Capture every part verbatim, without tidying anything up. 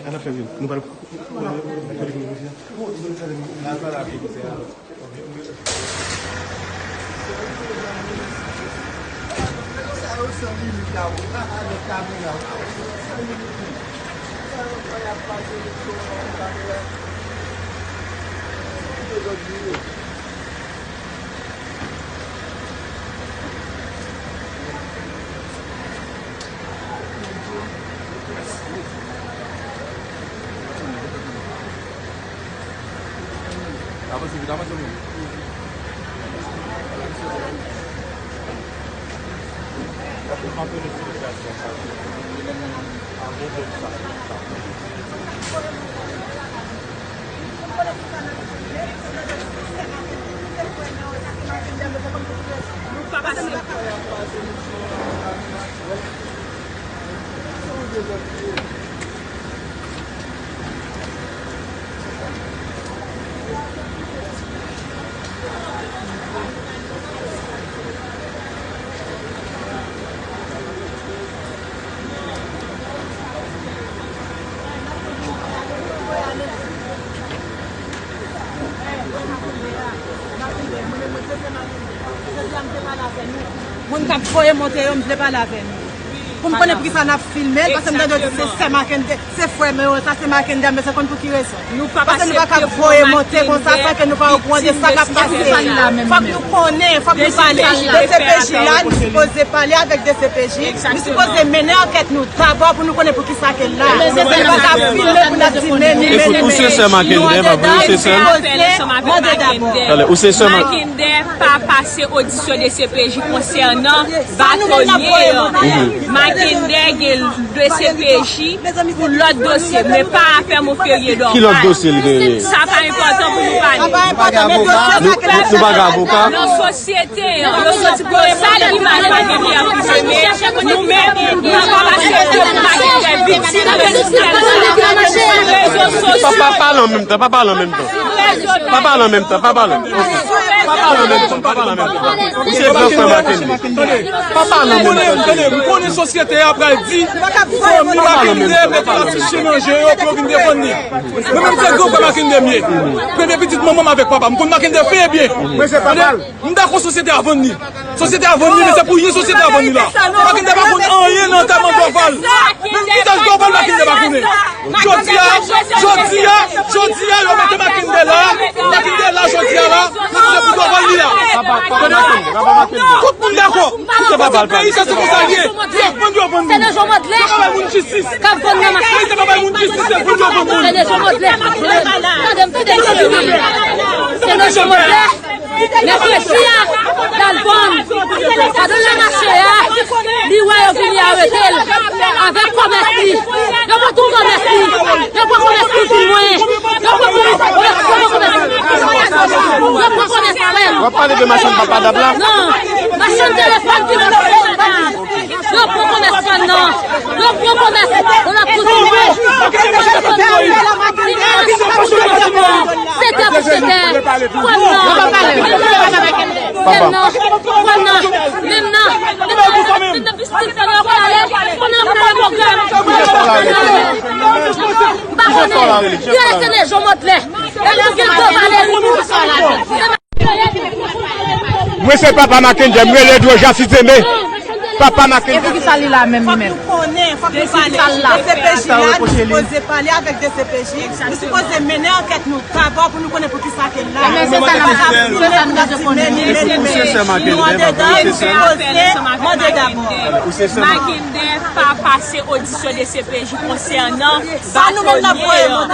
An afè vin, nou pral. Avanse vit, avanse vit. Moun k ap voye monte yo, m vle pale avè nou. Pou m konnen poukisa n ap filme l, paske m tande yo di se sè Mackendy, se frè mwen yo, sa se Mackendy, men se konn pou ki rezon. Paske nou pa ka voye monte konsa san ke nou pa okouran de sa k ap pase. Fòk nou konnen, fòk nou pale. D C P J la, nou sipoze pale avèk D C P J, nou sipoze mennen ankèt nou dabò pou nou konnen poukisa ke l la. Nou pa ka filme pou n ap di men nou, men nou, men nou. Ou se sè Mackendy, pa vre, ou se sè? Mande dabò. Tande, ou se sè Mackendy. Mackendy pa pase odisyon D C P J konsènan batonye an. Mackendy gen D C P J pou lòt dosye, men pa afè Monferrier Dorval. Ki lòt dosye li genyen? Sa pa enpòtan pou nou pale. Sa pa enpòtan, men dosye Mackendy. Nou, nou, nou pa gen avoka? Nan sosyete an, yo soti pou yo sal imaj Mackendy an pou nou, men nou menm, nou pa pase pou Mackendy viktim de sistèm sa. Sou rezo sosyo. Pa, pa pale an menm tan, pa pale an menm tan. Pa pale an menm tan, pa pale. Pa pale an menm tan, pa pale an menm tan. Ou se gran frè Mackendy. Pa pale an menm tan. Tande, tande, m konnen sosyete a pral di fanmi Mackendy mete lapis chen nan je yo pou yo vin defann li. Mwen menm se gran frè Mackendy m ye. Premye pitit manman m avèk papa m. M konn Mackendy fè byen. Mwen se papa l. M dakò sosyete a vann li. Sosyete a vann li, men se pou ye sosyete a vann li la. Mackendy pa konn anyen nan antèman Dorval. Menm kizès Dorval Mackendy pa konnen. Jodi a, jodi a, jodi a, yo mete Mackendy la. Mackendy la, jodi a la, yo di se pou Dorval li la. Tout moun dakò. Tout peyi sa se konsa l ye. Y ap vann yo vann moun. Yo pa bay moun jistis. Peyi sa pa bay moun jistis, se vann yo vann moun. Se nan Jean Modlè. Tande m, tande m, tande m. Se nan Jean Modlè. Mèkredi a, l al vann. Pandan l ap mache a, li wè yo vini arete l avèk kòmès li. Yo pran tout kòmès li. Yo pran kòmès kouzin mwen. Yo pran kòmès, yo pran kòmès, yo pran kòmès frè m. W ap pale de machann papa Dab la? Non. Machann telefòn ki nan Yo pran kòmès fann nan. Yo pran kòmès. Yo la kouzin mwen. Yo pran kòmès fann nan. Li nan sete pou sete. Fann nan. Fann nan. Fann nan. Menm nan. Menm nan. Menm nan pistil fann nan yo konn ale. Fann nan yo konn ale pwogram. M pa konnen. Yo rete nan Jean Modlè. Yo rete nan Jean Modlè. Mwen se papa Mackendy, m rele Dro Jasis Deme. Papa Mackendy. E poukisa li la menm, li menm? Fòk nou konnen, fòk nou pale. D C P J la, nou sipoze pale avèk D C P J, nou sipoze mennen ankèt nou dabò pou nou konnen poukisa ke l la. Ebyen, se sa n ap, se sa n bezwen konnen. Nou andedan, nou sipoze mande dabò. Mackendy pa pase odisyon D C P J konsènan batonye an.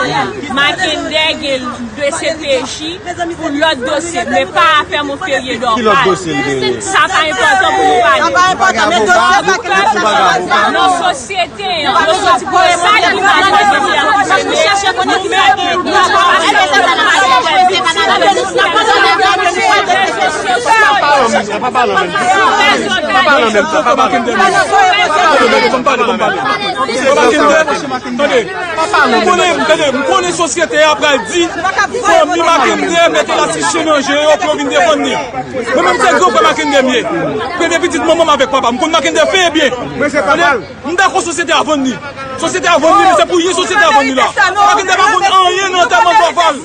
Mackendy gen D C P J pou lòt dosye, men pa afè Monferrier Dorval. Ki lòt dosye li genyen? Sa pa enpòtan pou nou pale. Sa pa enpòtan, men dosye pa gen avoka. Nan sosyete an, yo soti pou yo sal imaj Mackendy an. Nou menm, nou pa pase. Pa pale an menm tan, pa pale an menm tan, pa pale an menm tan, pa pale an menm tan. Tande, m konnen, tande, m konnen Sosyete a pral di fanmi Mackendy mete lasichen nan je yo pou yo vin defann li. Mwen menm se gran frè Mackendy m ye. Premye pitit manman m avèk papa m. M konn Mackendy fen e byen. Tande? M dakò sosyete a vann li. Sosyete a vann li, men se pou yen sosyete a vann li la. Mackendy pa konn anyen nan antèman Dorval.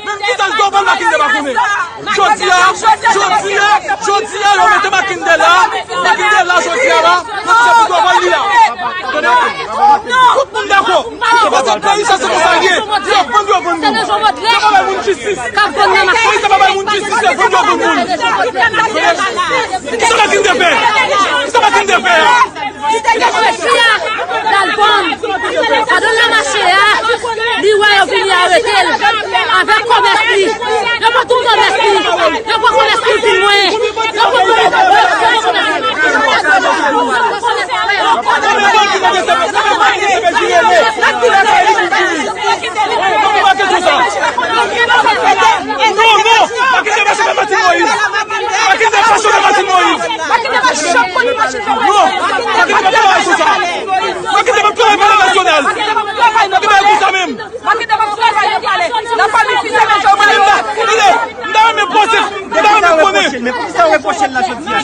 Menm kisa l Dorval Mackendy pa konnen. Jodi a, jodi a, jodi a, yo mete Mackendy la. Mackendy la, jodi a la, se pou Dorval li la. Tande? Tout moun dakò. Se pa sa peyi sa, se konsa l ye. Yo vann, yo vann moun. Yo pa bay moun jistis. Peyi sa pa bay moun jistis, se vann, yo vann moun. Kisa Mackendy fè? Kisa Mackendy fè? Li te gen fè fi a, l al vann. Pandan l ap mache a, li wè yo vini arete l avèk kòmès li. Yo pran tout kòmès li. Yo pran kòmès li pi lwen. Yo pran kòmès li. Non, non, pa kite mache Martine Moïse. Pa kite mache Martine Moïse. Non, pa kite mache sou sa. Pa kite mache Palè Nasyonal. Pa kite mache konsa menm. Mwen menm la, tande, m ta renmen poze, m ta renmen konnen. Men poukisa w repwoche l la jodi a?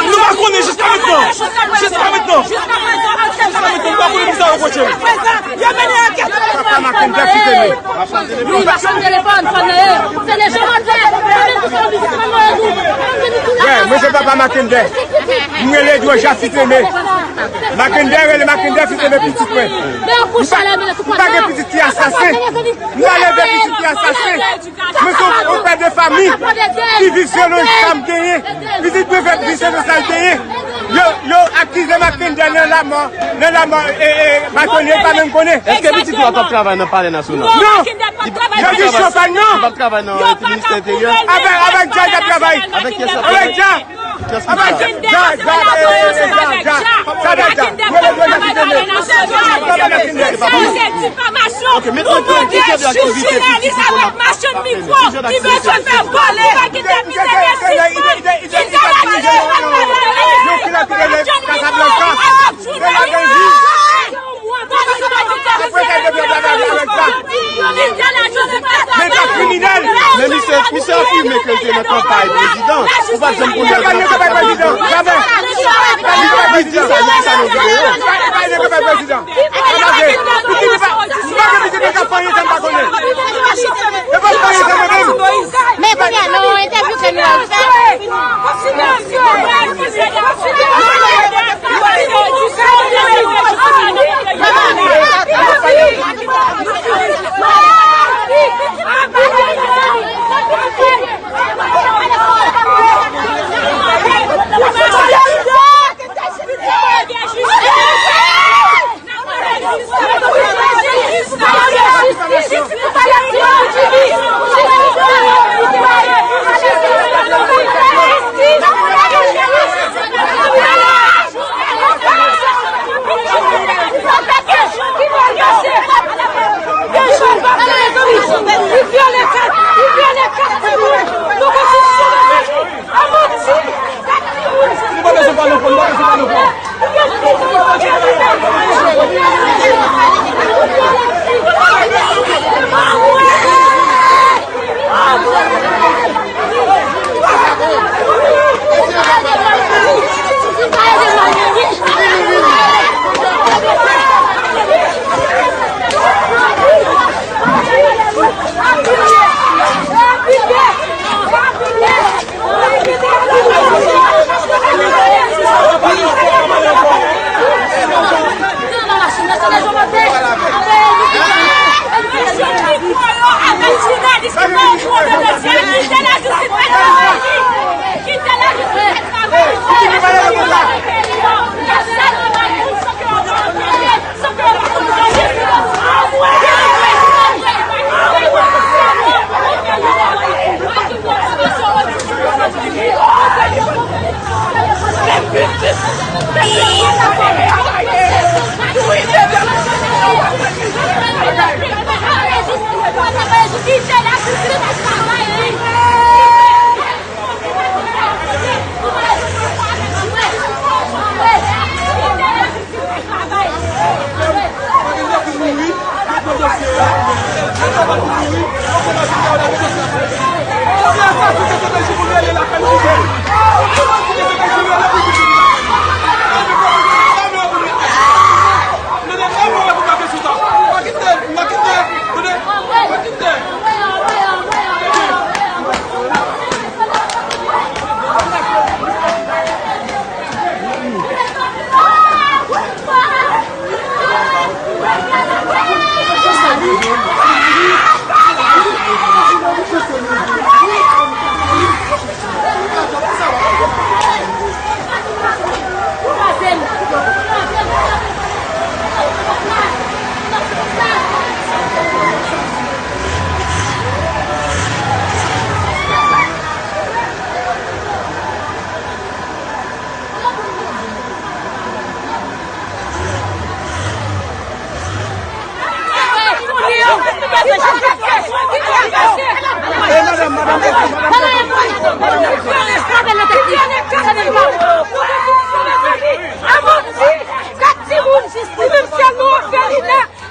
Nou pa konnen jiska mentnan. Jiska mentnan. Jiska mentnan, nou pa konnen poukisa w repwoche l. Yo mennen ankèt. Papa Mackendy, kite men. Wi, pa chanm telefòn, fò n ye. Se le jan mwen fè. Mwen menm ki se yon biznismann mwen tou. Mwen vini tou la. Mwen se papa Mackendy. Mwen rele Edouard Jaffy Tene. Mackendy rele Mackendy Jaffy Tene pitit mwen. M pa, m pa gen pitit ki asasen. M pa leve pitit ki asasen. Mwen se yon pè de fanmi ki viv selon sa m genyen. Pitit mwen fè viv selon sa l genyen. Yo, yo akize Mackendy nan lanmò, nan lanmò, e, e, batonye, pa menm konnen. Èske pitit ou a t ap travay nan Palè Nasyonal? Non. Yo di Chofal non. Li p ap travay nan Ministè Enteryè? Avèk, avèk Dja, Dja travay. Avèk kiyès? Avèk Dja. Avèk Dja, Dja, Dja, e, e, Dja, Dja. Sa Dja, Dja. Mwen bezwen Dja kite men. Sa Dja kite men. Ok, men ki jan de aktivite pitit ou konn ap fè? Ki jan de aktivite? Yo kilatize yon, yon, yon kilatize Casablanca. Men pa kriminèl. Men misye, misye afime ke l te nan kanpay prezidan. Ou pa t janm konnen l te nan kanpay prezidan. Jamè. Li di sa, li di sa nan videyo. Li pa nan kanpay prezidan. Li pa nan kanpay prezidan. Li pa nan kanpay prezidan. Men kounye a, nan yon entèvyou ke nou al fè,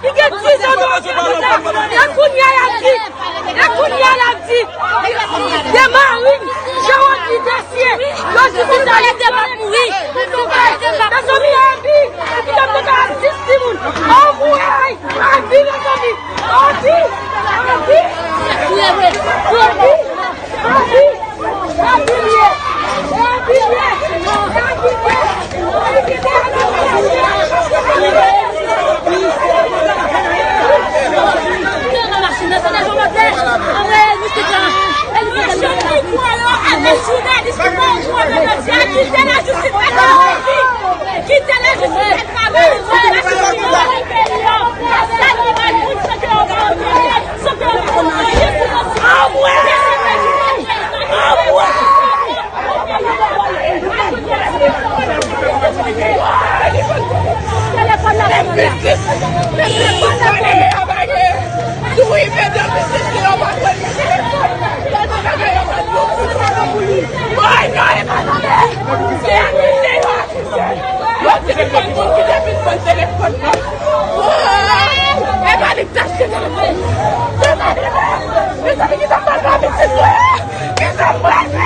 Li gen diz an nou ap fè nou sa. E kounye a y ap di, e kounye a y ap di, de mari, jan w ap di dosye, yo di konsa li te pa mouri. Mezanmi, abi, ou ki t ap te ka asiste moun. Anmwey, abi, mezanmi, abi, abi, abi, abi. Kite lajistis fè travay li, kite lajistis fè travay li. Yo telefòn pou ki te vin pran telefòn nan. Epa li k t achte telefòn. Mezanmi, mezanmi, ki sa m pral fè pitit mwen? Ki sa m pral fè?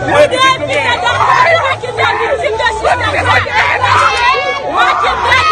Mwen gen pitit mwen. Mwen gen pitit mwen. Mwen gen pitit mwen.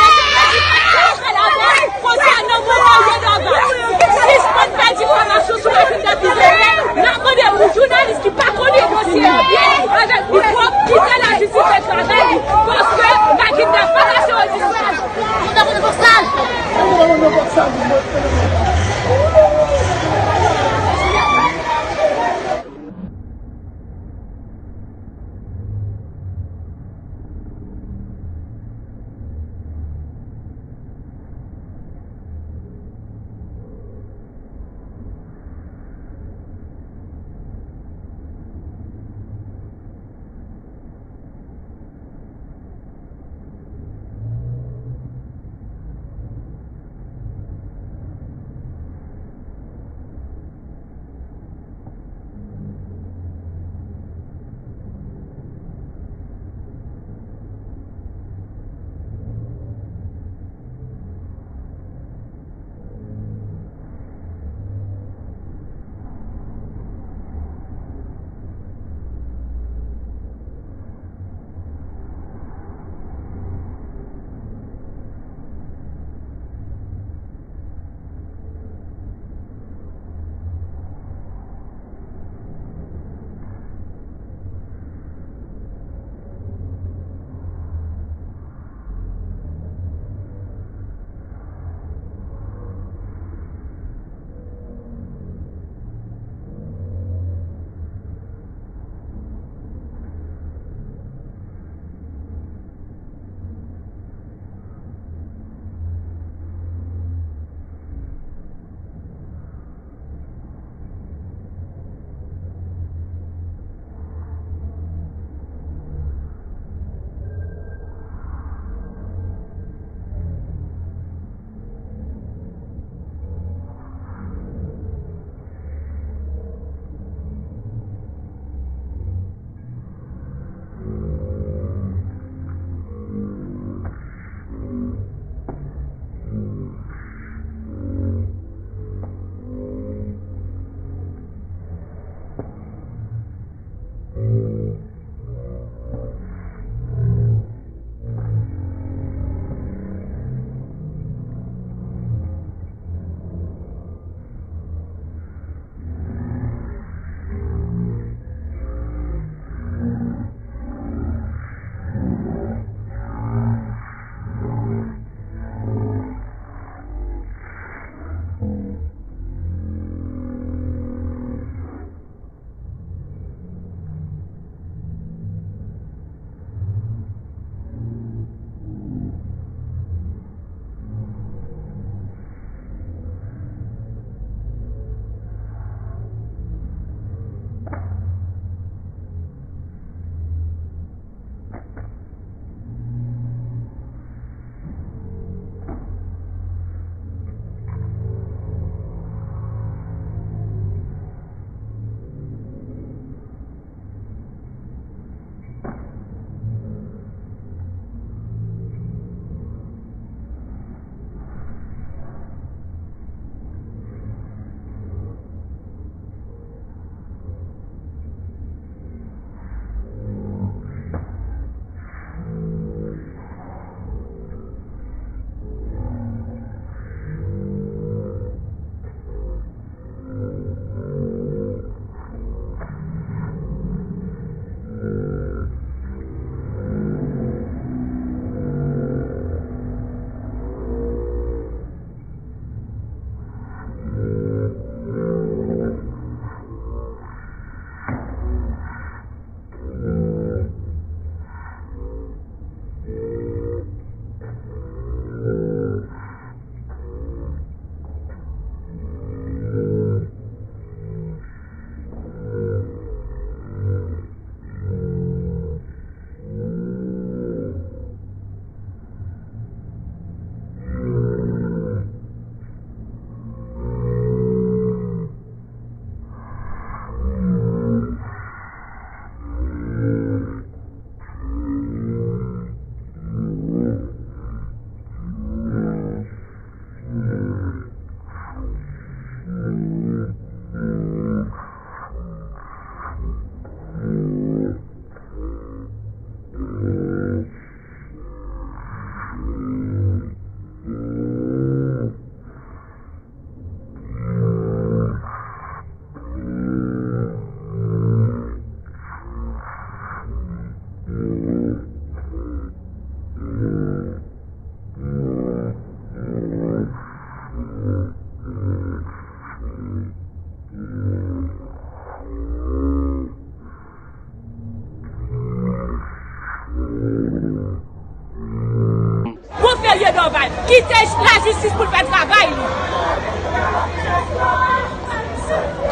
Kite lajistis pou l fè travay li.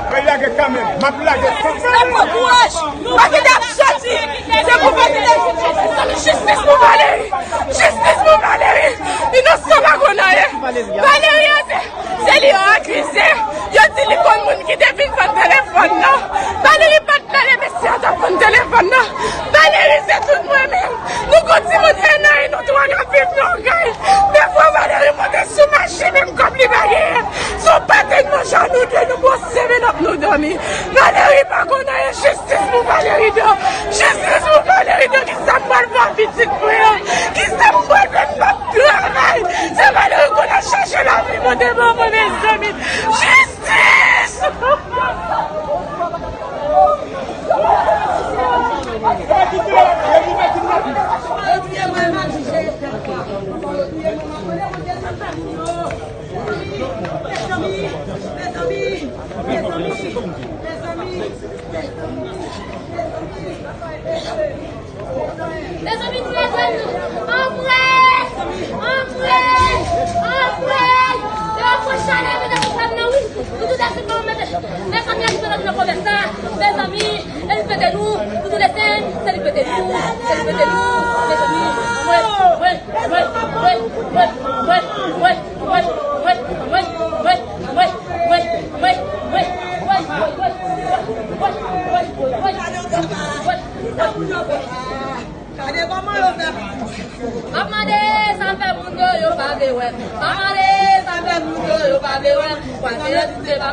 Mwen lage kanmenm, m ap lage kanmenm. Se pou kouraj. Pa kite ap soti. Se pou pa kite ap soti. Jistis pou Valery. Jistis pou Valery. Inosan pa konn anyen. Valery, se, se li yo akize. Yo di li konn moun ki te vin vann telefòn nan. Valery pa t mele mesye a t ap vann telefòn nan. Valery, se tout mwen menm. Nou gon timoun en an e nou twa k ap viv nan yon kay. Defwa Valery monte sou machin, menm kòb li pa genyen. Se yon pate n manje a nou de, nou pran senk minit nou dòmi. Valery pa konn anyen, jistis pou Valery de. Jistis pou Valery de, kisa m pral fè pitit mwen an? Kisa m pral fè, m p ap travay? Se Valery konn al chache lavi mwen devan mwen, mezanmi. Jistis! Mezanmi, nou leve nou. Anmwey! Anmwey! Anmwey! Yo pran chalè, mete sou tèt nan, wi. Nou tout dèsèt, nou mete. Mezanmi, nou tout nan pwovens la. Mezanmi, e li pete nou. Nou tout dèsèt, se li pete nou. Se li pete nou. Mezanmi, anmwey, anmwey, anmwey, anmwey. Gade kòman yo fè. M ap mande sa fè moun yo, yo pa vle wè. M ap mande sa fè moun yo, yo pa vle wè. Paske yo di se pa